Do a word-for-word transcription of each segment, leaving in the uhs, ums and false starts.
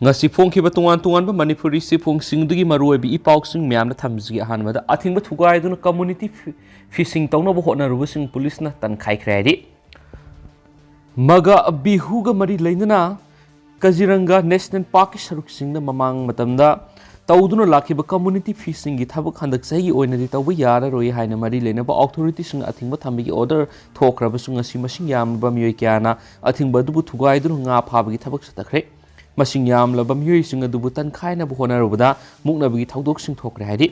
ꯉꯁꯤ ꯐꯣꯡꯈꯤꯕ ꯇꯣꯉꯥꯟ ꯇꯣꯉꯥꯟꯕ ꯃꯅꯤꯄꯨꯔꯤ ꯆꯦꯐꯣꯡꯁꯤꯡꯗꯨꯒꯤ ꯃꯔꯨꯑꯣꯏꯕ ꯏ ꯄꯥꯎꯁꯤꯡ ꯃꯌꯥꯝꯗ ꯊꯝꯖꯒꯦ꯫ ꯑꯍꯥꯟꯕꯗ, ꯑꯊꯤꯡꯕ ꯊꯨꯒꯥꯏꯗꯨꯅ community ꯐꯤ-, feasting ꯇꯧꯅꯕ ꯍꯣꯠꯅꯔꯨꯕꯁꯤꯡ ꯄꯨꯂꯤꯁꯅ ꯇꯟꯈꯥꯏꯈ꯭ꯔꯦ ꯍꯥꯏꯔꯤ꯫ ꯃꯒ ꯕꯤꯍꯨꯒ ꯃꯔꯤ ꯂꯩꯅꯅ ꯀꯖꯤꯔꯪꯒ ꯅꯦꯁꯅꯦꯜ ꯄꯥꯔꯛꯀꯤ ꯁꯔꯨꯛꯁꯤꯡꯗ ꯃꯃꯥꯡ ꯃꯇꯝꯗ ꯇꯧꯗꯨꯅ ꯂꯥꯛꯈꯤꯕ community feastingꯒꯤ ꯊꯕꯛ ꯍꯟꯗꯛ ꯆꯍꯤꯒꯤ ꯑꯣꯏꯅꯗꯤ ꯇꯧꯕ ꯌꯥꯔꯔꯣꯏ ꯍꯥꯏꯅ ꯃꯔꯤ ꯂꯩꯅꯕ authorityꯁꯤꯡꯅ ꯑꯊꯤꯡꯕ ꯊꯝꯕꯒꯤ order ꯊꯣꯛꯈ꯭ꯔꯕꯁꯨ, ꯉꯁꯤ ꯃꯁꯤꯡ ꯌꯥꯝꯂꯕ ꯃꯤꯑꯣꯏ ꯀꯌꯥꯅ ꯑꯊꯤꯡꯕ ꯑꯗꯨꯕꯨ ꯊꯨꯒꯥꯏꯗꯨꯅ ꯉꯥ ꯐꯥꯕꯒꯤ ꯊꯕꯛ ꯆꯠꯊꯈ꯭ꯔꯦ꯫ ꯃꯁꯤꯡ ꯌꯥꯝꯂꯕ ꯃꯤꯑꯣꯏꯁꯤꯡ ꯑꯗꯨꯕꯨ ꯇꯟꯈꯥꯏꯅꯕ ꯍꯣꯠꯅꯔꯨꯕꯗ ꯃꯨꯛꯅꯕꯒꯤ ꯊꯧꯗꯣꯛꯁꯤꯡ ꯊꯣꯛꯈ꯭ꯔꯦ ꯍꯥꯏꯔꯤ꯫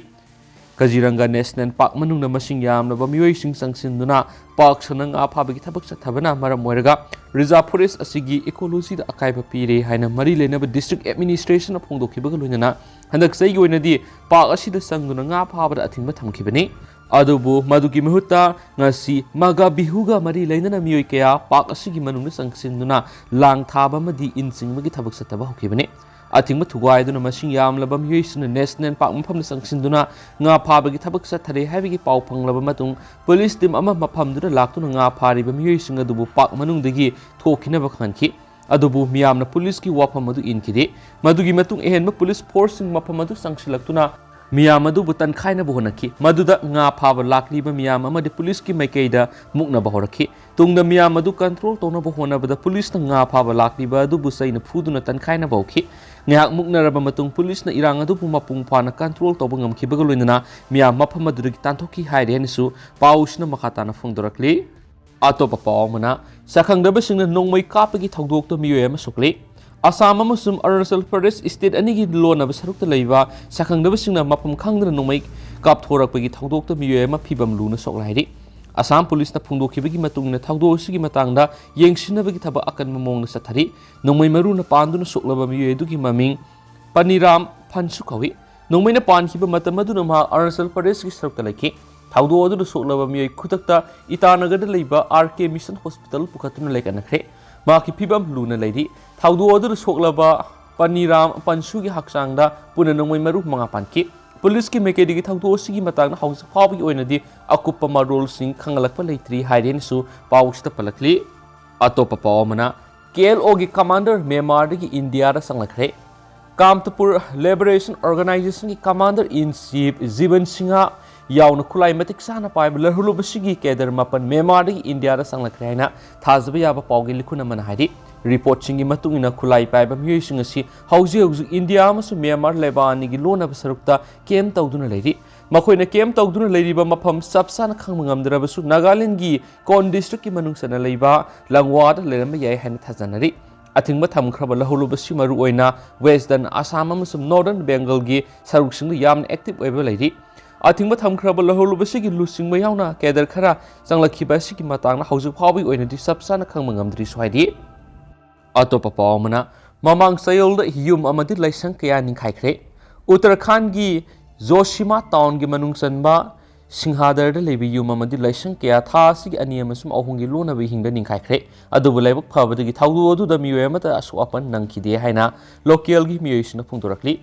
ꯀꯖꯤꯔꯪꯒ ꯅꯦꯁꯅꯦꯜ ꯄꯥꯔꯛ ꯃꯅꯨꯡꯗ ꯃꯁꯤꯡ ꯌꯥꯝꯂꯕ ꯃꯤꯑꯣꯏꯁꯤꯡ ꯆꯪꯁꯤꯟꯗꯨꯅ ꯄꯥꯛ ꯁꯟꯅ ꯉꯥ ꯐꯥꯕꯒꯤ ꯊꯕꯛ ꯆꯠꯊꯕꯅ ꯃꯔꯝ ꯑꯣꯏꯔꯒ reserve forest ꯑꯁꯤꯒꯤ ecologyꯗ ꯑꯀꯥꯏꯕ ꯄꯤꯔꯦ ꯍꯥꯏꯅ ꯃꯔꯤ ꯂꯩꯅꯕ district administrationꯅ ꯐꯣꯡꯗꯣꯛꯈꯤꯕꯒ ꯂꯣꯏꯅꯅ ꯍꯟꯗꯛ ꯆꯍꯤꯒꯤ ꯑꯣꯏꯅꯗꯤ ꯄꯥꯛ ꯑꯁꯤꯗ ꯆꯪꯗꯨꯅ ꯉꯥ ꯐꯥꯕꯗ ꯑꯊꯤꯡꯕ ꯊꯝꯈꯤꯕꯅꯤ꯫ ꯑꯗꯨꯕꯨ ꯃꯗꯨꯒꯤ ꯃꯍꯨꯠꯇ ꯉꯁꯤ ꯃꯒ ꯕꯤꯍꯨꯒ ꯃꯔꯤ ꯂꯩꯅꯅ ꯃꯤꯑꯣꯏ ꯀꯌꯥ ꯄꯥꯛ ꯑꯁꯤꯒꯤ ꯃꯅꯨꯡꯗ ꯆꯪꯁꯤꯟꯗꯨꯅ ꯂꯥꯡ ꯊꯥꯕ ꯑꯃꯗꯤ ꯏꯟ ꯆꯤꯡꯕꯒꯤ ꯊꯕꯛ ꯆꯠꯊꯕ ꯍꯧꯈꯤꯕꯅꯤ꯫ ꯑꯊꯤꯡꯕ ꯊꯨꯒꯥꯏꯗꯨꯅ ꯃꯁꯤꯡ ꯌꯥꯝꯂꯕ ꯃꯤꯑꯣꯏꯁꯤꯡꯅ ꯅꯦꯁꯅꯦꯜ ꯄꯥꯔꯛ ꯃꯐꯝꯗ ꯆꯪꯁꯤꯟꯗꯨꯅ ꯉꯥ ꯐꯥꯕꯒꯤ ꯊꯕꯛ ꯆꯠꯊꯔꯦ ꯍꯥꯏꯕꯒꯤ ꯄꯥꯎ ꯐꯪꯂꯕ ꯃꯇꯨꯡ, ꯄꯨꯂꯤꯁ ꯇꯤꯝ ꯑꯃ ꯃꯐꯝꯗꯨꯗ ꯂꯥꯛꯇꯨꯅ ꯉꯥ ꯐꯥꯔꯤꯕ ꯃꯤꯑꯣꯏꯁꯤꯡ ꯑꯗꯨꯕꯨ ꯄꯥꯔꯛ ꯃꯅꯨꯡꯗꯒꯤ ꯊꯣꯛꯈꯤꯅꯕ ꯈꯪꯍꯟꯈꯤ꯫ ꯑꯗꯨꯕꯨ ꯃꯤꯌꯥꯝꯅ ꯄꯨꯂꯤꯁꯀꯤ ꯋꯥꯐꯝ ꯑꯗꯨ ꯏꯟꯈꯤꯗꯦ꯫ ꯃꯗꯨꯒꯤ ꯃꯇꯨꯡ ꯑꯍꯦꯟꯕ ꯄꯨꯂꯤꯁ ꯐꯣꯔꯁꯁꯤꯡ ꯃꯐꯝ ꯑꯗꯨ ꯆꯪꯁꯤꯜꯂꯛꯇꯨꯅ ꯃꯤꯌꯥꯝ ꯑꯗꯨꯕꯨ ꯇꯟꯈꯥꯏꯅꯕ ꯍꯣꯠꯅꯈꯤ꯫ ꯃꯗꯨꯗ ꯉꯥ ꯐꯥꯕ ꯂꯥꯛꯂꯤꯕ ꯃꯤꯌꯥꯝ ꯑꯃꯗꯤ ꯄꯨꯂꯤꯁꯀꯤ ꯃꯥꯏꯀꯩꯗ ꯃꯨꯛꯅꯕ ꯍꯧꯔꯛꯈꯤ꯫ ꯇꯨꯡꯗ ꯃꯤꯌꯥꯝ ꯑꯗꯨ control ꯇꯧꯅꯕ ꯍꯣꯠꯅꯕꯗ ꯄꯨꯂꯤꯁꯅ ꯉꯥ ꯐꯥꯕ ꯂꯥꯛꯂꯤꯕ ꯑꯗꯨꯕꯨ ꯆꯩꯅ ꯐꯨꯗꯨꯅ ꯇꯟꯈꯥꯏꯅꯕ ꯍꯧꯈꯤ꯫ ꯉꯥꯏꯍꯥꯛ ꯃꯨꯛꯅꯔꯕ ꯃꯇꯨꯡ ꯄꯨꯂꯤꯁꯅ ꯏꯔꯥꯡ ꯑꯗꯨꯕꯨ ꯃꯄꯨꯡ ꯐꯥꯅ control ꯇꯧꯕ ꯉꯝꯈꯤꯕꯒ ꯂꯣꯏꯅꯅ ꯃꯤꯌꯥꯝ ꯃꯐꯝ ꯑꯗꯨꯗꯒꯤ ꯇꯥꯟꯊꯣꯛꯈꯤ ꯍꯥꯏꯔꯤ ꯍꯥꯏꯅꯁꯨ ꯄꯥꯎꯁꯤꯅ ꯃꯈꯥ ꯇꯥꯅ ꯐꯣꯡꯗꯣꯔꯛꯂꯤ꯫ ꯑꯇꯣꯞꯄ ꯄꯥꯎ ꯑꯃꯅ, ꯁꯛꯈꯪꯗꯕꯁꯤꯡꯅ ꯅꯣꯡꯃꯩ ꯀꯥꯞꯄꯒꯤ ꯊꯧꯗꯣꯛꯇ ꯃꯤꯑꯣꯏ ꯑꯃ ꯁꯣꯛꯂꯤ꯫ ꯑꯁꯥꯝ ꯑꯃꯁꯨꯡ ꯑꯔꯨꯅꯥꯆꯜ ꯄ꯭ꯔꯗꯦꯁ state ꯑꯅꯤꯒꯤ ꯂꯣꯟꯅꯕ ꯁꯔꯨꯛꯇ ꯂꯩꯕ ꯁꯛꯈꯪꯗꯕꯁꯤꯡꯅ ꯃꯐꯝ ꯈꯪꯗꯅ ꯅꯣꯡꯃꯩ ꯀꯥꯞꯊꯣꯔꯛꯄꯒꯤ ꯊꯧꯗꯣꯛꯇ ꯃꯤꯑꯣꯏ ꯑꯃ ꯐꯤꯕꯝ ꯂꯨꯅ ꯁꯣꯛꯂꯦ ꯍꯥꯏꯔꯤ꯫ ꯑꯁꯥꯝ ꯄꯨꯂꯤꯁꯅ ꯐꯣꯡꯗꯣꯛꯈꯤꯕꯒꯤ ꯃꯇꯨꯡ ꯏꯟꯅ ꯊꯧꯗꯣꯛ ꯑꯁꯤꯒꯤ ꯃꯇꯥꯡꯗ ꯌꯦꯡꯁꯤꯟꯅꯕꯒꯤ ꯊꯕꯛ ꯑꯀꯟꯕ ꯃꯑꯣꯡꯗ ꯆꯠꯊꯔꯤ꯫ ꯅꯣꯡꯃꯩ ꯃꯔꯨꯅ ꯄꯥꯟꯗꯨꯅ ꯁꯣꯛꯂꯕ ꯃꯤꯑꯣꯏ ꯑꯗꯨꯒꯤ ꯃꯃꯤꯡ ꯄꯅꯤꯔꯥꯝ ꯐꯟꯁꯨ ꯀꯧꯏ꯫ ꯅꯣꯡꯃꯩꯅ ꯄꯥꯟꯈꯤꯕ ꯃꯇꯝ ꯑꯗꯨꯅ ꯃꯍꯥꯛ ꯑꯔꯨꯅꯥꯆꯜ ꯄ꯭ꯔꯗꯦꯁꯀꯤ ꯁꯔꯨꯛꯇ ꯂꯩꯈꯤ꯫ ꯊꯧꯗꯣꯛ ꯑꯗꯨꯗ ꯁꯣꯛꯂꯕ ꯃꯤꯑꯣꯏ ꯈꯨꯗꯛꯇ ꯏꯇꯥꯅꯒꯔꯗ ꯂꯩꯕ ꯑꯥꯔ ꯀꯦ ꯃꯤꯁꯟ ꯍꯣꯁꯄꯤꯇꯥꯜ ꯄꯨꯈꯠꯇꯨꯅ ꯂꯥꯌꯦꯡꯈ꯭ꯔꯦ꯫ ꯃꯍꯥꯛꯀꯤ ꯐꯤꯕꯝ ꯂꯨꯅ ꯂꯩꯔꯤ꯫ ꯊꯧꯗꯣꯛ ꯑꯗꯨꯗ ꯁꯣꯛꯂꯕ ꯄꯅꯤꯔꯥꯝ ꯄꯟꯁꯨꯒꯤ ꯍꯛꯆꯥꯡꯗ ꯄꯨꯟꯅ ꯅꯣꯡꯃꯩ ꯃꯔꯨ ꯃꯉꯥ ꯄꯥꯟꯈꯤ꯫ ꯄꯨꯂꯤꯁꯀꯤ ꯃꯥꯏꯀꯩꯗꯒꯤ ꯊꯧꯗꯣꯛ ꯑꯁꯤꯒꯤ ꯃꯇꯥꯡꯗ ꯍꯧꯖꯤꯛ ꯐꯥꯎꯕꯒꯤ ꯑꯣꯏꯅꯗꯤ ꯑꯀꯨꯞꯄ ꯃꯔꯣꯜꯁꯤꯡ ꯈꯪꯍꯜꯂꯛꯄ ꯂꯩꯇ꯭ꯔꯤ ꯍꯥꯏꯔꯦꯅꯁꯨ ꯄꯥꯎꯁꯤꯗ ꯄꯜꯂꯛꯂꯤ꯫ ꯑꯇꯣꯞꯄ ꯄꯥꯎ ꯑꯃꯅ, KLOꯒꯤ commander ꯃ꯭ꯌꯥꯟꯃꯥꯔꯗꯒꯤ ꯏꯟꯗꯤꯌꯥꯗ ꯆꯪꯂꯛꯈ꯭ꯔꯦ꯫ Kamtapur Liberation Organizationꯒꯤ commander in chief ꯖꯤꯕꯟ ꯁꯤꯡꯍ ꯌꯥꯎꯅ ꯈꯨꯠꯂꯥꯏ ꯃꯇꯤꯛ ꯆꯥꯅ ꯄꯥꯏꯕ ꯂꯩꯍꯧꯔꯨꯕꯁꯤꯒꯤ cadre ꯃꯥꯄꯟ ꯃ꯭ꯌꯥꯟꯃꯥꯔꯗꯒꯤ ꯏꯟꯗꯤꯌꯥꯗ ꯆꯪꯂꯛꯈ꯭ꯔꯦ ꯍꯥꯏꯅ ꯊꯥꯖꯕ ꯌꯥꯕ ꯄꯥꯎꯒꯤ ꯂꯤꯈꯨꯟ ꯑꯃꯅ ꯍꯥꯏꯔꯤ꯫ Reportꯁꯤꯡꯒꯤ ꯃꯇꯨꯡ ꯏꯟꯅ ꯈꯨꯠꯂꯥꯏ ꯄꯥꯏꯕ ꯃꯤꯑꯣꯏꯁꯤꯡ ꯑꯁꯤ ꯍꯧꯖꯤꯛ ꯍꯧꯖꯤꯛ ꯏꯟꯗꯤꯌꯥ ꯑꯃꯁꯨꯡ ꯃ꯭ꯌꯥꯟꯃꯥꯔ ꯂꯩꯕꯥꯛ ꯑꯅꯤꯒꯤ ꯂꯣꯟꯅꯕ ꯁꯔꯨꯛꯇ camp ꯇꯧꯗꯨꯅ ꯂꯩꯔꯤ꯫ ꯃꯈꯣꯏꯅ camp ꯇꯧꯗꯨꯅ ꯂꯩꯔꯤꯕ ꯃꯐꯝ ꯆꯞ ꯆꯥꯅ ꯈꯪꯕ ꯉꯝꯗ꯭ꯔꯕꯁꯨ ꯅꯥꯒꯥꯂꯦꯟꯗꯒꯤ ꯀꯣꯟ districtꯀꯤ ꯃꯅꯨꯡ ꯆꯟꯅ ꯂꯩꯕ ꯂꯪꯋꯥꯗ ꯂꯩꯔꯝꯕ ꯌꯥꯏ ꯍꯥꯏꯅ ꯊꯥꯖꯅꯔꯤ꯫ ꯑꯊꯤꯡꯕ ꯊꯝꯈ꯭ꯔꯕ ꯂꯧꯍꯧꯂꯨꯕꯁꯤ ꯃꯔꯨꯑꯣꯏꯅ Western Assam ꯑꯃꯁꯨꯡ Northern Bengalꯒꯤ ꯁꯔꯨꯛꯁꯤꯡꯗ ꯌꯥꯝꯅ active ꯑꯣꯏꯕ ꯂꯩꯔꯤ꯫ ꯑꯊꯤꯡꯕ ꯊꯝꯈ꯭ꯔꯕ ꯂꯧꯍꯧꯂꯨꯕꯁꯤꯒꯤ ꯂꯨꯆꯤꯡꯕ ꯌꯥꯎꯅ cadre ꯈꯔ ꯆꯪꯂꯛꯈꯤꯕ ꯑꯁꯤꯒꯤ ꯃꯇꯥꯡꯗ ꯍꯧꯖꯤꯛ ꯐꯥꯎꯕꯒꯤ ꯑꯣꯏꯅꯗꯤ ꯆꯞ ꯆꯥꯅ ꯈꯪꯕ ꯉꯝꯗ꯭ꯔꯤꯁꯨ ꯍꯥꯏꯔꯤ꯫ ꯑꯇꯣꯞꯄ ꯄꯥꯎ ꯑꯃꯅ, ꯃꯃꯥꯡ ꯆꯌꯣꯜꯗ ꯌꯨꯝ ꯑꯃꯗꯤ ꯂꯥꯏꯁꯪ ꯀꯌꯥ ꯅꯤꯡꯈꯥꯏꯈ꯭ꯔꯦ꯫ ꯎꯠꯇꯔꯈꯥꯟꯗꯒꯤ ꯖꯣꯁꯤꯃꯥ townꯒꯤ ꯃꯅꯨꯡ ꯆꯟꯕ ꯁꯤꯡꯍꯥꯗꯔꯗ ꯂꯩꯕ ꯌꯨꯝ ꯑꯃꯗꯤ ꯂꯥꯏꯁꯪ ꯀꯌꯥ ꯊꯥ ꯑꯁꯤꯒꯤ ꯑꯅꯤ ꯑꯃꯁꯨꯡ ꯑꯍꯨꯝꯒꯤ ꯂꯣꯟꯅꯕ ꯏꯍꯤꯡꯗ ꯅꯤꯡꯈꯥꯏꯈ꯭ꯔꯦ꯫ ꯑꯗꯨꯕꯨ ꯂꯥꯏꯕꯛ ꯐꯕꯗꯒꯤ ꯊꯧꯗꯣꯛ ꯑꯗꯨꯗ ꯃꯤꯑꯣꯏ ꯑꯃꯠꯇ ꯑꯁꯣꯛ ꯑꯄꯟ ꯅꯪꯈꯤꯗꯦ ꯍꯥꯏꯅ local ꯒꯤ ꯃꯤꯑꯣꯏꯁꯤꯡꯅ ꯐꯣꯡꯗꯣꯔꯛꯂꯤ꯫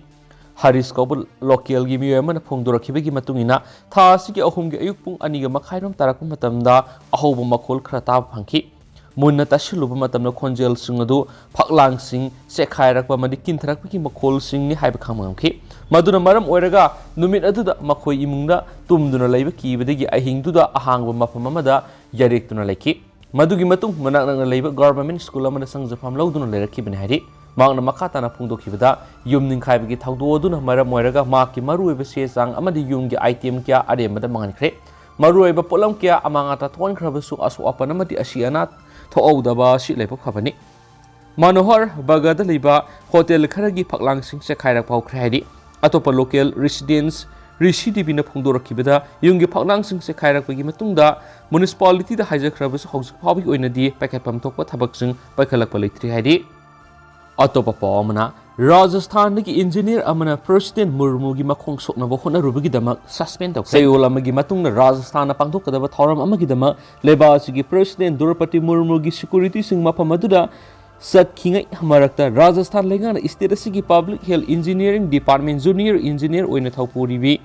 ꯍꯔꯤꯁ ꯀꯧꯕ local ꯒꯤ ꯃꯤꯑꯣꯏ ꯑꯃꯅ ꯐꯣꯡꯗꯣꯔꯛꯈꯤꯕꯒꯤ ꯃꯇꯨꯡ ꯏꯟꯅ, ꯊꯥ ꯑꯁꯤꯒꯤ ꯑꯍꯨꯝꯒꯤ ꯑꯌꯨꯛ ꯄꯨꯡ ꯑꯅꯤꯒ ꯃꯈꯥꯏꯔꯣꯝ ꯇꯥꯔꯛꯄ ꯃꯇꯝꯗ ꯑꯍꯧꯕ ꯃꯈꯣꯜ ꯈꯔ ꯇꯥꯕ ꯐꯪꯈꯤ꯫ ꯃꯨꯟꯅ ꯇꯥꯁꯤꯜꯂꯨꯕ ꯃꯇꯝꯗ ꯈꯣꯟꯖꯦꯜꯁꯤꯡ ꯑꯗꯨ ꯐꯛꯂꯥꯡꯁꯤꯡ ꯆꯦꯛꯈꯥꯏꯔꯛꯄ ꯑꯃꯗꯤ ꯀꯤꯟꯊꯔꯛꯄꯒꯤ ꯃꯈꯣꯜꯁꯤꯡꯅꯤ ꯍꯥꯏꯕ ꯈꯪꯕ ꯉꯝꯈꯤ꯫ ꯃꯗꯨꯅ ꯃꯔꯝ ꯑꯣꯏꯔꯒ ꯅꯨꯃꯤꯠ ꯑꯗꯨꯗ ꯃꯈꯣꯏ ꯏꯃꯨꯡꯗ ꯇꯨꯝꯗꯨꯅ ꯂꯩꯕ ꯀꯤꯕꯗꯒꯤ ꯑꯍꯤꯡꯗꯨꯗ ꯑꯍꯥꯡꯕ ꯃꯐꯝ ꯑꯃꯗ ꯌꯥꯔꯦꯛꯇꯨꯅ ꯂꯩꯈꯤ꯫ ꯃꯗꯨꯒꯤ ꯃꯇꯨꯡ ꯃꯅꯥꯛ ꯅꯛꯅ ꯂꯩꯕ government school ꯑꯃꯗ ꯆꯪꯖꯐꯝ ꯂꯧꯗꯨꯅ ꯂꯩꯔꯛꯈꯤꯕꯅꯤ ꯍꯥꯏꯔꯤ꯫ ꯃꯍꯥꯛꯅ ꯃꯈꯥ ꯇꯥꯅ ꯐꯣꯡꯗꯣꯛꯈꯤꯕꯗ, ꯌꯨꯝ ꯅꯤꯡꯈꯥꯏꯕꯒꯤ ꯊꯧꯗꯣꯛ ꯑꯗꯨꯅ ꯃꯔꯝ ꯑꯣꯏꯔꯒ ꯃꯍꯥꯛꯀꯤ ꯃꯔꯨꯑꯣꯏꯕ ꯆꯦ ꯆꯥꯡ ꯑꯃꯗꯤ ꯌꯨꯝꯒꯤ item ꯀꯌꯥ ꯑꯔꯦꯝꯕꯗ ꯃꯥꯡꯍꯟꯈ꯭ꯔꯦ꯫ ꯃꯔꯨꯑꯣꯏꯕ ꯄꯣꯠꯂꯝ ꯀꯌꯥ ꯑꯃꯥꯡ ꯑꯇꯥ ꯊꯣꯛꯍꯟꯈ꯭ꯔꯕꯁꯨ ꯑꯁꯣꯛ ꯑꯄꯟ ꯑꯃꯗꯤ ꯑꯁꯤ ꯑꯅꯥ ꯊꯣꯛꯍꯧꯗꯕ ꯑꯁꯤ ꯂꯥꯏꯕꯛ ꯐꯕꯅꯤ꯫ ꯃꯅꯣꯍꯔ ꯕꯒꯗ ꯂꯩꯕ hotel ꯈꯔꯒꯤ ꯐꯛꯂꯥꯡꯁꯤꯡ ꯆꯦꯈꯥꯏꯔꯛꯄ ꯍꯧꯈ꯭ꯔꯦ ꯍꯥꯏꯔꯤ꯫ ꯑꯇꯣꯞꯄ local residents ꯔꯤꯁꯤ ꯇꯤꯚꯤꯅ ꯐꯣꯡꯗꯣꯔꯛꯈꯤꯕꯗ, ꯌꯨꯝꯒꯤ ꯐꯛꯂꯥꯡꯁꯤꯡ ꯆꯦꯈꯥꯏꯔꯛꯄꯒꯤ ꯃꯇꯨꯡꯗ municipality ꯗ ꯍꯥꯏꯖꯈ꯭ꯔꯕꯁꯨ ꯍꯧꯖꯤꯛ ꯐꯥꯎꯕꯒꯤ ꯑꯣꯏꯅꯗꯤ ꯄꯥꯏꯈꯠꯐꯝ ꯊꯣꯛꯄ ꯊꯕꯛꯁꯤꯡ ꯄꯥꯏꯈꯠꯂꯛꯄ ꯂꯩꯇ꯭ꯔꯤ ꯍꯥꯏꯔꯤ꯫ ꯑꯇꯣꯞꯄ ꯄꯥꯎ ꯑꯃꯅ, ꯔꯥꯖꯁꯊꯥꯟꯗꯒꯤ engineer ꯑꯃꯅ President ꯃꯨꯔꯃꯨꯒꯤ ꯃꯈꯣꯡ ꯁꯣꯛꯅꯕ ꯍꯣꯠꯅꯔꯨꯕꯒꯤ ꯗꯃꯛ suspend ꯇꯧꯈ꯭ꯔꯦ꯫ ꯆꯌꯣꯜ ꯑꯃꯒꯤ ꯃꯇꯨꯡꯗ ꯔꯥꯖꯁꯊꯥꯟꯗ ꯄꯥꯡꯊꯣꯛꯀꯗꯕ ꯊꯧꯔꯝ ꯑꯃꯒꯤꯗꯃꯛ ꯂꯩꯕꯥꯛ ꯑꯁꯤꯒꯤ President ꯗ꯭ꯔꯧꯄꯗꯤ ꯃꯨꯔꯃꯨꯒꯤ security ꯁꯤꯡ ꯃꯐꯝ ꯑꯗꯨꯗ ꯆꯠꯈꯤꯉꯩ ꯃꯔꯛꯇ, ꯔꯥꯖꯁꯊꯥꯟ ꯂꯩꯉꯥꯛꯅ state ꯑꯁꯤꯒꯤ Public Health Engineering Department junior engineer ꯑꯣꯏꯅ ꯊꯧꯄꯨꯔꯤꯕꯤ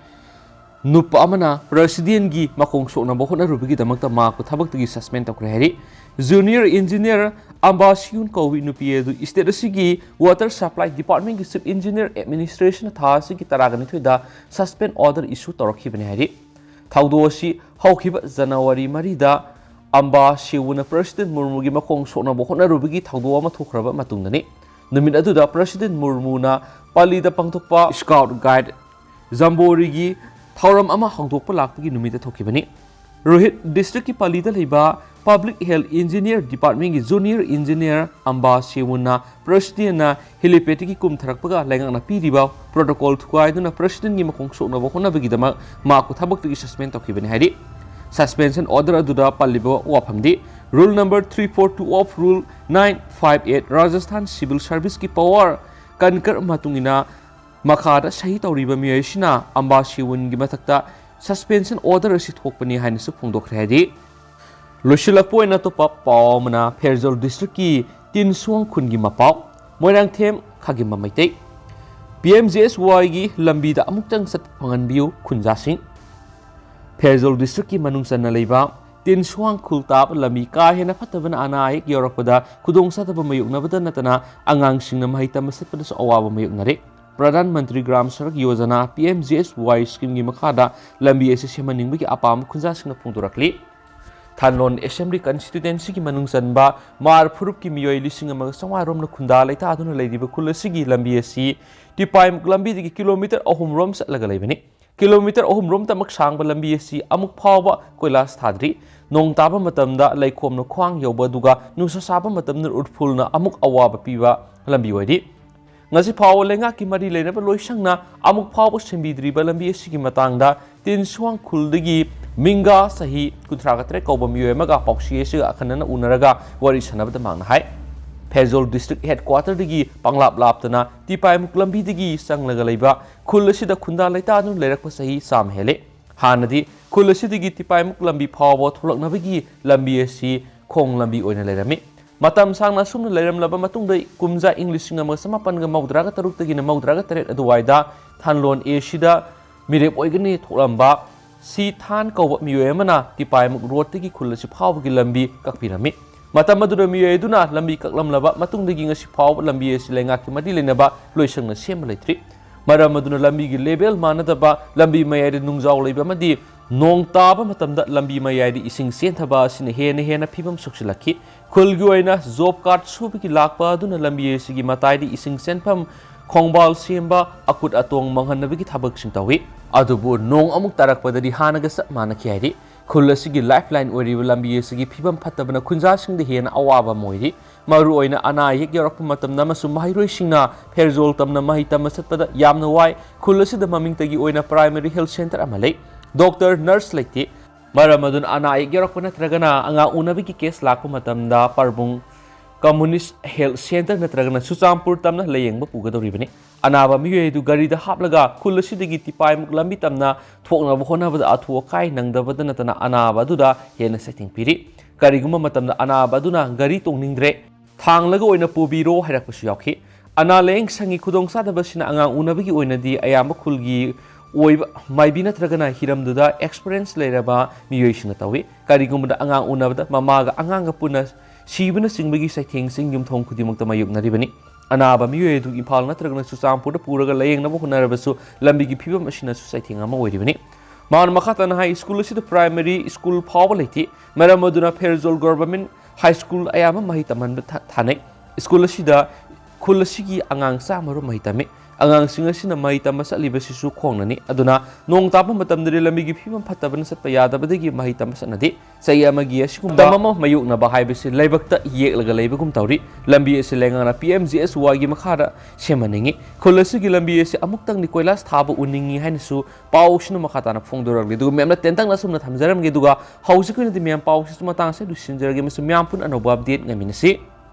ꯅꯨꯄꯥ ꯑꯃꯅ ꯄ꯭ꯔꯁꯤꯗꯦꯟꯒꯤ ꯃꯈꯣꯡ ꯁꯣꯛꯅꯕ ꯍꯣꯠꯅꯔꯨꯕꯒꯤꯗꯃꯛꯇ ꯃꯍꯥꯛꯄꯨ ꯊꯕꯛꯇꯒꯤ ꯁꯁꯄꯦꯟ ꯇꯧꯈ꯭ꯔꯦ ꯍꯥꯏꯔꯤ꯫ ꯖꯨꯅꯤꯌꯔ ꯏꯟꯖꯤꯅꯤꯌꯔ ꯑꯝꯕꯥꯁꯤꯌꯨꯟ ꯀꯧꯏ ꯅꯨꯄꯤ ꯑꯗꯨ ꯁ꯭ꯇꯦꯠ ꯑꯁꯤꯒꯤ ꯋꯥꯇꯔ ꯁꯄ꯭ꯂꯥꯏ ꯗꯤꯄꯥꯔꯠꯃꯦꯟꯒꯤ ꯆꯤꯐ ꯏꯟꯖꯤꯅꯤꯌꯔ ꯑꯦꯗꯃꯤꯅꯤꯁꯇ꯭ꯔꯦꯁꯟꯅ ꯊꯥ ꯑꯁꯤꯒꯤ ꯇꯔꯥꯒ ꯅꯤꯊꯣꯏꯗ ꯁꯁꯄꯦꯟ ꯑꯣꯔꯗꯔ ꯏꯁꯨ ꯇꯧꯔꯛꯈꯤꯕꯅꯤ ꯍꯥꯏꯔꯤ꯫ ꯊꯧꯗꯣꯛ ꯑꯁꯤ ꯍꯧꯈꯤꯕ ꯖꯅꯋꯥꯔꯤ ꯃꯔꯤꯗ ꯑꯝꯕꯥꯁꯤꯌꯨꯟꯅ ꯄ꯭ꯔꯁꯤꯗꯦꯟ ꯃꯨꯔꯃꯨꯒꯤ ꯃꯈꯣꯡ ꯁꯣꯛꯅꯕ ꯍꯣꯠꯅꯔꯨꯕꯒꯤ ꯊꯧꯗꯣꯛ ꯑꯃ ꯊꯣꯛꯈ꯭ꯔꯕ ꯃꯇꯨꯡꯗꯅꯤ꯫ ꯅꯨꯃꯤꯠ ꯑꯗꯨꯗ ꯄ꯭ꯔꯁꯤꯗꯦꯟ ꯃꯨꯔꯃꯨꯅ ꯄꯥꯂꯤꯗ ꯄꯥꯡꯊꯣꯛꯄ ꯁ꯭ꯀꯥꯎꯠ ꯒꯥꯏꯗ ꯖꯝꯕꯣꯔꯤꯒꯤ ꯊꯧꯔꯝ ꯑꯃ ꯍꯧꯗꯣꯛꯄ ꯂꯥꯛꯄꯒꯤ ꯅꯨꯃꯤꯠꯇ ꯊꯣꯛꯈꯤꯕꯅꯤ꯫ ꯔꯣꯍꯤꯠ ꯗꯤꯁꯇ꯭ꯔꯤꯛꯀꯤ ꯄꯥꯂꯤꯗ ꯂꯩꯕ ꯄꯕ꯭ꯂꯤꯛ ꯍꯦꯜꯊ ꯏꯟꯖꯤꯅꯤꯌꯔ ꯗꯤꯄꯥꯔꯠꯃꯦꯟꯒꯤ ꯖꯨꯅꯤꯌꯔ ꯏꯟꯖꯤꯅꯤꯌꯔ ꯑꯝꯕꯥ ꯁꯦꯋꯨꯟꯅ ꯄ꯭ꯔꯁꯤꯗꯦꯟꯅ ꯍꯦꯂꯤꯄꯦꯗꯇꯒꯤ ꯀꯨꯝꯊꯔꯛꯄꯒ ꯂꯩꯉꯥꯛꯅ ꯄꯤꯔꯤꯕ ꯄ꯭ꯔꯣꯇꯣꯀꯣꯜ ꯊꯨꯒꯥꯏꯗꯨꯅ ꯄ꯭ꯔꯁꯤꯗꯦꯟꯒꯤ ꯃꯈꯣꯡ ꯁꯣꯛꯅꯕ ꯍꯣꯠꯅꯕꯒꯤꯗꯃꯛ ꯃꯍꯥꯛꯄꯨ ꯊꯕꯛꯇꯒꯤ ꯁꯁꯄꯦꯟ ꯇꯧꯈꯤꯕꯅꯤ ꯍꯥꯏꯔꯤ꯫ ꯁꯁꯄꯦꯟꯁꯟ ꯑꯣꯔꯗꯔ ꯑꯗꯨꯗ ꯄꯜꯂꯤꯕ ꯋꯥꯐꯝꯗꯤ Rule number three four two of Rule nine five eight Rajasthan Civil Service ꯀꯤ ꯄꯋꯥꯔ ꯀꯟꯀꯔ ꯃꯇꯨꯡ ꯏꯟꯅ ꯃꯈꯥꯗ ꯁꯍꯤ ꯇꯧꯔꯤꯕ ꯃꯤꯑꯣꯏꯁꯤꯅ ꯑꯝꯕꯥ ꯁꯤꯋꯟꯒꯤ ꯃꯊꯛꯇ ꯁꯁꯄꯦꯟꯁꯟ ꯑꯣꯔꯗꯔ ꯑꯁꯤ ꯊꯣꯛꯄꯅꯤ ꯍꯥꯏꯅꯁꯨ ꯐꯣꯡꯗꯣꯛꯈ꯭ꯔꯦ ꯍꯥꯏꯔꯤ꯫ ꯂꯣꯏꯁꯤꯜꯂꯛꯄ ꯑꯣꯏꯅ ꯑꯇꯣꯞꯄ ꯄꯥꯎ ꯑꯃꯅ ꯐꯦꯔꯖꯣꯜ ꯗꯤꯁꯇ꯭ꯔꯤꯛꯀꯤ ꯇꯤꯟꯁꯨꯋꯥꯡ ꯈꯨꯟꯒꯤ ꯃꯄꯥꯎ Moirangthem Khagemba Meitei. P M G S ꯋꯥꯏꯒꯤ ꯂꯝꯕꯤꯗ ꯑꯃꯨꯛꯇꯪ ꯆꯠꯄ ꯐꯪꯍꯟꯕꯤꯌꯨ ꯈꯨꯟꯖꯥꯁꯤꯡ꯫ ꯐꯦꯔꯖꯣꯜ ꯗꯤꯁꯇ꯭ꯔꯤꯛꯀꯤ ꯃꯅꯨꯡ ꯆꯟꯅ ꯂꯩꯕ ꯇꯤꯟꯁꯨꯋꯥꯡ ꯈꯨꯜ ꯇꯥꯕ ꯂꯝꯕꯤ ꯀꯥ ꯍꯦꯟꯅ ꯐꯠꯇꯕꯅ ꯑꯅꯥ ꯑꯌꯦꯛ ꯌꯧꯔꯛꯄꯗ ꯈꯨꯗꯣꯡꯆꯥꯗꯕ ꯃꯥꯌꯣꯛꯅꯕꯗ ꯅꯠꯇꯅ ꯑꯉꯥꯡꯁꯤꯡꯅ ꯃꯍꯩ ꯇꯝꯕ ꯆꯠꯄꯗꯁꯨ ꯑꯋꯥꯕ ꯃꯥꯌꯣꯛꯅꯔꯦ꯫ Pradhan Mantri Gram Sadak Yojana, P M G S Y ꯁ꯭ꯀꯤꯝꯒꯤ ꯃꯈꯥꯗ ꯂꯝꯕꯤ ꯑꯁꯤ ꯁꯦꯝꯍꯟꯅꯤꯡꯕꯒꯤ ꯑꯄꯥꯝꯕ ꯈꯨꯟꯖꯥꯁꯤꯡꯅ ꯐꯣꯡꯗꯣꯔꯛꯂꯤ꯫ ꯊꯥꯟꯂꯣꯟ ꯑꯦꯁꯦꯝꯕ꯭ꯂꯤ ꯀꯟꯁꯇꯤꯇ꯭ꯋꯦꯟꯁꯤꯒꯤ ꯃꯅꯨꯡ ꯆꯟꯕ ꯃꯥꯔ ꯐꯨꯔꯨꯞꯀꯤ ꯃꯤꯑꯣꯏ ꯂꯤꯁꯤꯡ ꯑꯃꯒ ꯆꯥꯝꯃꯉꯥ ꯔꯣꯝꯅ ꯈꯨꯟꯗꯥ ꯂꯩꯇꯥꯗꯨꯅ ꯂꯩꯔꯤꯕ ꯈꯨꯜ ꯑꯁꯤꯒꯤ ꯂꯝꯕꯤ ꯑꯁꯤ ꯇꯤꯄꯥꯏꯃꯨꯛ ꯂꯝꯕꯤꯗꯒꯤ ꯀꯤꯂꯣꯃꯤꯇꯔ ꯑꯍꯨꯝ ꯔꯣꯝ ꯆꯠꯂꯒ ꯂꯩꯕꯅꯤ꯫ ꯀꯤꯂꯣꯃꯤꯇꯔ ꯑꯍꯨꯝ ꯔꯣꯝꯇꯃꯛ ꯁꯥꯡꯕ ꯂꯝꯕꯤ ꯑꯁꯤ ꯑꯃꯨꯛ ꯐꯥꯎꯕ ꯀꯣꯏꯂꯥꯁ ꯊꯥꯗ꯭ꯔꯤ꯫ ꯅꯣꯡ ꯇꯥꯕ ꯃꯇꯝꯗ ꯂꯩꯈꯣꯝꯅ ꯈ꯭ꯋꯥꯡ ꯌꯧꯕ, ꯑꯗꯨꯒ ꯅꯨꯡꯁꯥ ꯁꯥꯕ ꯃꯇꯝꯗ ꯎꯔꯐꯨꯜꯅ ꯑꯃꯨꯛ ꯑꯋꯥꯕ ꯄꯤꯕ ꯂꯝꯕꯤ ꯑꯣꯏꯔꯤ꯫ ꯉꯁꯤ ꯐꯥꯎꯕ ꯂꯩꯉꯥꯛꯀꯤ ꯃꯔꯤ ꯂꯩꯅꯕ ꯂꯣꯏꯁꯪꯅ ꯑꯃꯨꯛ ꯐꯥꯎꯕ ꯁꯦꯝꯕꯤꯗ꯭ꯔꯤꯕ ꯂꯝꯕꯤ ꯑꯁꯤꯒꯤ ꯃꯇꯥꯡꯗ ꯇꯤꯟꯁꯨꯋꯥꯡ ꯈꯨꯜꯗꯒꯤ ꯃꯤꯡꯒꯥ ꯆꯍꯤ ꯀꯨꯟꯊ꯭ꯔꯥꯒ ꯇꯔꯦꯠ ꯀꯧꯕ ꯃꯤꯑꯣꯏ ꯑꯃꯒ ꯄꯥꯎꯆꯦ ꯑꯁꯤꯒ ꯑꯈꯟꯅꯅ ꯎꯅꯔꯒ ꯋꯥꯔꯤ ꯁꯥꯟꯅꯕꯗ ꯃꯍꯥꯛꯅ ꯍꯥꯏ, ꯐꯦꯖꯣꯜ ꯗꯤꯁꯇ꯭ꯔꯤꯛ ꯍꯦꯗꯀ꯭ꯋꯥꯇꯔꯗꯒꯤ ꯄꯪꯂꯥꯞ ꯂꯥꯞꯇꯅ ꯇꯤꯄꯥꯏꯃꯨꯛ ꯂꯝꯕꯤꯗꯒꯤ ꯆꯪꯂꯒ ꯂꯩꯕ ꯈꯨꯜ ꯑꯁꯤꯗ ꯈꯨꯟꯗꯥ ꯂꯩꯇꯥꯗꯨꯅ ꯂꯩꯔꯛꯄ ꯆꯍꯤ ꯆꯥꯝꯃ ꯍꯦꯜꯂꯦ꯫ ꯍꯥꯟꯅꯗꯤ ꯈꯨꯜ ꯑꯁꯤꯗꯒꯤ ꯇꯤꯄꯥꯏꯃꯨꯛ ꯂꯝꯕꯤ ꯐꯥꯎꯕ ꯊꯣꯛꯂꯛꯅꯕꯒꯤ ꯂꯝꯕꯤ ꯑꯁꯤ ꯈꯣꯡ ꯂꯝꯕꯤ ꯑꯣꯏꯅ ꯂꯩꯔꯝꯃꯤ꯫ ꯃꯇꯝ ꯁꯥꯡꯅ ꯑꯁꯨꯝꯅ ꯂꯩꯔꯝꯂꯕ ꯃꯇꯨꯡꯗ ꯀꯨꯝꯖꯥ ꯏꯪ ꯂꯤꯁꯤꯡ ꯑꯃꯒ ꯆꯃꯥꯄꯟꯒ ꯃꯧꯗ꯭ꯔꯥꯒ ꯇꯔꯨꯛꯇꯒꯤꯅ ꯃꯧꯗ꯭ꯔꯥꯒ ꯇꯔꯦꯠ ꯑꯗꯨꯋꯥꯏꯗ ꯊꯥꯟꯂꯣꯟ ꯑꯦꯁꯤꯗ ꯃꯤꯔꯦꯞ ꯑꯣꯏꯒꯅꯤ ꯊꯣꯛꯂꯝꯕ ꯁꯤ ꯊꯥꯟ ꯀꯧꯕ ꯃꯤꯑꯣꯏ ꯑꯃꯅ ꯇꯤꯄꯥꯏꯃꯨꯛ ꯔꯣꯗꯇꯒꯤ ꯈꯨꯜ ꯑꯁꯤ ꯐꯥꯎꯕꯒꯤ ꯂꯝꯕꯤ ꯀꯛꯄꯤꯔꯝꯃꯤ꯫ ꯃꯇꯝ ꯑꯗꯨꯗ ꯃꯤꯑꯣꯏ ꯑꯗꯨꯅ ꯂꯝꯕꯤ ꯀꯛꯂꯝꯂꯕ ꯃꯇꯨꯡꯗꯒꯤ ꯉꯁꯤ ꯐꯥꯎꯕ ꯂꯝꯕꯤ ꯑꯁꯤ ꯂꯩꯉꯥꯛꯀꯤ ꯃꯔꯤ ꯂꯩꯅꯕ ꯂꯣꯏꯁꯪꯅ ꯁꯦꯝꯕ ꯂꯩꯇ꯭ꯔꯤ꯫ ꯃꯔꯝ ꯑꯗꯨꯅ ꯂꯝꯕꯤꯒꯤ ꯂꯦꯕꯦꯜ ꯃꯥꯟꯅꯗꯕ, ꯂꯝꯕꯤ ꯃꯌꯥꯏꯗ ꯅꯨꯡꯖꯥꯎ ꯂꯩꯕ ꯑꯃꯗꯤ ꯅꯣꯡ ꯇꯥꯕ ꯃꯇꯝꯗ ꯂꯝꯕꯤ ꯃꯌꯥꯏꯗ ꯏꯁꯤꯡ ꯆꯦꯟꯊꯕ ꯑꯁꯤꯅ ꯍꯦꯟꯅ ꯍꯦꯟꯅ ꯐꯤꯕꯝ ꯁꯣꯛꯆꯤꯜꯂꯛꯈꯤ꯫ ꯈꯨꯜꯒꯤ ꯑꯣꯏꯅ ꯖꯣꯕ ꯀꯥꯔꯗ ꯁꯨꯕꯒꯤ ꯂꯥꯛꯄ ꯑꯗꯨꯅ ꯂꯝꯕꯤ ꯑꯁꯤꯒꯤ ꯃꯇꯥꯏꯗ ꯏꯁꯤꯡ ꯆꯦꯟꯐꯝ ꯈꯣꯡꯕꯥꯜ ꯁꯦꯝꯕ, ꯑꯀꯨꯠ ꯑꯇꯣꯡ ꯃꯥꯡꯍꯟꯅꯕꯒꯤ ꯊꯕꯛꯁꯤꯡ ꯇꯧꯏ꯫ ꯑꯗꯨꯕꯨ ꯅꯣꯡ ꯑꯃꯨꯛ ꯇꯥꯔꯛꯄꯗꯗꯤ ꯍꯥꯟꯅꯒ ꯆꯞ ꯃꯥꯟꯅꯈꯤ ꯍꯥꯏꯔꯤ꯫ ꯈꯨꯜ ꯑꯁꯤꯒꯤ ꯂꯥꯏꯐ ꯂꯥꯏꯟ ꯑꯣꯏꯔꯤꯕ ꯂꯝꯕꯤ ꯑꯁꯤꯒꯤ ꯐꯤꯕꯝ ꯐꯠꯇꯕꯅ ꯈꯨꯟꯖꯥꯁꯤꯡꯗ ꯍꯦꯟꯅ ꯑꯋꯥꯕ ꯑꯃ ꯑꯣꯏꯔꯤ꯫ ꯃꯔꯨꯑꯣꯏꯅ ꯑꯅꯥ ꯑꯌꯦꯛ ꯌꯥꯎꯔꯛꯄ ꯃꯇꯝꯗ ꯑꯃꯁꯨꯡ ꯃꯍꯩꯔꯣꯏꯁꯤꯡꯅ ꯐꯦꯔꯖꯣꯜ ꯇꯝꯅ ꯃꯍꯩ ꯇꯝꯕ ꯆꯠꯄꯗ ꯌꯥꯝꯅ ꯋꯥꯏ꯫ ꯈꯨꯜ ꯑꯁꯤꯗ ꯃꯃꯤꯡꯇꯒꯤ ꯑꯣꯏꯅ ꯄ꯭ꯔꯥꯏꯃꯔꯤ ꯍꯦꯜꯊ ꯁꯦꯟꯇꯔ ꯑꯃ ꯂꯩ꯫ ꯗꯣꯛꯇꯔ, ꯅꯔꯁ ꯂꯩꯇꯦ꯫ ꯃꯔꯝ ꯑꯗꯨꯅ ꯑꯅꯥ ꯑꯌꯦꯛ ꯌꯥꯎꯔꯛꯄ ꯅꯠꯇ꯭ꯔꯒꯅ ꯑꯉꯥꯡ ꯎꯅꯕꯒꯤ ꯀꯦꯁ ꯂꯥꯛꯄ ꯃꯇꯝꯗ ꯄꯥꯔꯕꯨꯡ ꯀꯝꯃꯨꯅꯤꯁ ꯍꯦꯜꯊ ꯁꯦꯟꯇꯔ ꯅꯠꯇ꯭ꯔꯒꯅ ꯆꯨꯔꯆꯥꯟꯄꯨꯔ ꯇꯝꯅ ꯂꯥꯌꯦꯡꯕ ꯄꯨꯒꯗꯧꯔꯤꯕꯅꯤ꯫ ꯑꯅꯥꯕ ꯃꯤꯑꯣꯏ ꯑꯗꯨ ꯒꯥꯔꯤꯗ ꯍꯥꯞꯂꯒ ꯈꯨꯜ ꯑꯁꯤꯗꯒꯤ ꯇꯤꯄꯥꯏꯃꯨꯛ ꯂꯝꯕꯤ ꯇꯝꯅ ꯊꯣꯛꯅꯕ ꯍꯣꯠꯅꯕꯗ ꯑꯊꯨ ꯑꯀꯥꯏ ꯅꯪꯗꯕꯗ ꯅꯠꯇꯅ ꯑꯅꯥꯕ ꯑꯗꯨꯗ ꯍꯦꯟꯅ ꯆꯩꯊꯦꯡ ꯄꯤꯔꯤ꯫ ꯀꯔꯤꯒꯨꯝꯕ ꯃꯇꯝꯗ ꯑꯅꯥꯕ ꯑꯗꯨꯅ ꯒꯥꯔꯤ ꯇꯣꯡꯅꯤꯡꯗ꯭ꯔꯦ, ꯊꯥꯡꯂꯒ ꯑꯣꯏꯅ ꯄꯨꯕꯤꯔꯣ ꯍꯥꯏꯔꯛꯄꯁꯨ ꯌꯥꯎꯈꯤ꯫ ꯑꯅꯥ ꯂꯥꯌꯦꯡ ꯁꯪꯒꯤ ꯈꯨꯗꯣꯡꯆꯥꯗꯕꯁꯤꯅ ꯑꯉꯥꯡ ꯎꯅꯕꯒꯤ ꯑꯣꯏꯅꯗꯤ ꯑꯌꯥꯝꯕ ꯈꯨꯜꯒꯤ ꯑꯣꯏꯕ ꯃꯥꯏꯕꯤ ꯅꯠꯇ꯭ꯔꯒꯅ ꯍꯤꯔꯝꯗꯨꯗ ꯑꯦꯛꯁꯄꯔꯤꯌꯦꯟꯁ ꯂꯩꯔꯕ ꯃꯤꯑꯣꯏꯁꯤꯡꯅ ꯇꯧꯏ꯫ ꯀꯔꯤꯒꯨꯝꯕꯗ ꯑꯉꯥꯡ ꯎꯅꯕꯗ ꯃꯃꯥꯒ ꯑꯉꯥꯡꯒ ꯄꯨꯟꯅ ꯁꯤꯕꯅꯆꯤꯡꯕꯒꯤ ꯆꯩꯊꯦꯡꯁꯤꯡ ꯌꯨꯝꯊꯣꯡ ꯈꯨꯗꯤꯡꯃꯛꯇ ꯃꯥꯌꯣꯛꯅꯔꯤꯕꯅꯤ꯫ ꯑꯅꯥꯕ ꯃꯤꯑꯣꯏ ꯑꯗꯨ ꯏꯝꯐꯥꯜ ꯅꯠꯇ꯭ꯔꯒꯅ ꯆꯨꯔꯆꯥꯟꯄꯨꯔꯗ ꯄꯨꯔꯒ ꯂꯥꯌꯦꯡꯅꯕ ꯍꯣꯠꯅꯔꯕꯁꯨ ꯂꯝꯕꯤꯒꯤ ꯐꯤꯕꯝ ꯑꯁꯤꯅꯁꯨ ꯆꯩꯊꯦꯡ ꯑꯃ ꯑꯣꯏꯔꯤꯕꯅꯤ꯫ ꯃꯍꯥꯛꯅ ꯃꯈꯥ ꯇꯥꯅ ꯍꯥꯏ, ꯁ꯭ꯀꯨꯜ ꯑꯁꯤꯗ ꯄ꯭ꯔꯥꯏꯃꯔꯤ ꯁ꯭ꯀꯨꯜ ꯐꯥꯎꯕ ꯂꯩꯇꯦ꯫ ꯃꯔꯝ ꯑꯗꯨꯅ ꯐꯦꯔꯖꯣꯜ ꯒꯣꯚꯔꯟꯃꯦꯟꯠ ꯍꯥꯏ ꯁ꯭ꯀꯨꯜ ꯑꯌꯥꯝꯕ ꯃꯍꯩ ꯇꯝꯍꯟꯕ ꯊꯥ-, ꯊꯥꯅꯩ꯫ ꯁ꯭ꯀꯨꯜ ꯑꯁꯤꯗ, ꯈꯨꯜ ꯑꯁꯤꯒꯤ ꯑꯉꯥꯡ ꯆꯥꯝꯃ ꯔꯣꯝ ꯃꯍꯩ ꯇꯝꯃꯤ꯫ ꯑꯉꯥꯡꯁꯤꯡ ꯑꯁꯤꯅ ꯃꯍꯩ ꯇꯝꯕ ꯆꯠꯂꯤꯕꯁꯤꯁꯨ ꯈꯣꯡꯅꯅꯤ꯫ ꯑꯗꯨꯅ ꯅꯣꯡ ꯇꯥꯕ ꯃꯇꯝꯗꯗꯤ ꯂꯝꯕꯤꯒꯤ ꯐꯤꯕꯝ ꯐꯠꯇꯕꯅ ꯆꯠꯄ ꯌꯥꯗꯕꯗꯒꯤ ꯃꯍꯩ ꯇꯝꯕ ꯆꯠꯅꯗꯦ꯫ ꯆꯍꯤ ꯑꯃꯒꯤ ꯑꯁꯤꯒꯨꯝꯕ ꯇꯝ ꯑꯃ ꯃꯥꯌꯣꯛꯅꯕ ꯍꯥꯏꯕꯁꯤ ꯂꯥꯏꯕꯛꯇ ꯌꯦꯛꯂꯒ ꯂꯩꯕꯒꯨꯝ ꯇꯧꯔꯤ꯫ ꯂꯝꯕꯤ ꯑꯁꯤ ꯂꯩꯉꯥꯛꯅ ꯄꯤ ꯑꯦꯝ ꯖꯤ ꯑꯦꯁ ꯋꯥꯏꯒꯤ ꯃꯈꯥꯗ ꯁꯦꯝꯍꯟꯅꯤꯡꯏ꯫ ꯈꯨꯜ ꯑꯁꯤꯒꯤ ꯂꯝꯕꯤ ꯑꯁꯤ ꯑꯃꯨꯛꯇꯪꯗꯤ ꯀꯣꯏꯂꯥꯁ ꯊꯥꯕ ꯎꯅꯤꯡꯏ ꯍꯥꯏꯅꯁꯨ ꯄꯥꯎꯁꯤꯅ ꯃꯈꯥ ꯇꯥꯅ ꯐꯣꯡꯗꯣꯔꯛꯂꯤ꯫ ꯑꯗꯨꯒ ꯃꯌꯥꯝꯅ ꯇꯦꯟꯇꯛꯅ ꯑꯁꯨꯝꯅ ꯊꯝꯖꯔꯝꯒꯦ꯫ ꯑꯗꯨꯒ ꯍꯧꯖꯤꯛꯀꯤ ꯑꯣꯏꯅꯗꯤ ꯃꯌꯥꯝ ꯄꯥꯎꯁꯤꯁꯨ ꯃꯇꯥꯡ ꯑꯁꯤꯗ ꯂꯣꯏꯁꯤꯟꯖꯔꯒꯦ꯫ ꯑꯃꯁꯨꯡ ꯃꯌꯥꯝ ꯄꯨꯟꯅ ꯑꯅꯧꯕ ꯑꯞꯗꯦꯠ ꯉꯥꯏꯃꯤꯟꯅꯁꯤ꯫